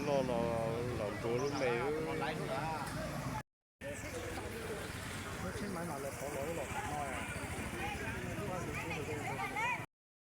Los, los npuav lub me. Lub tsheb maiv mas lawv thov los lub los no.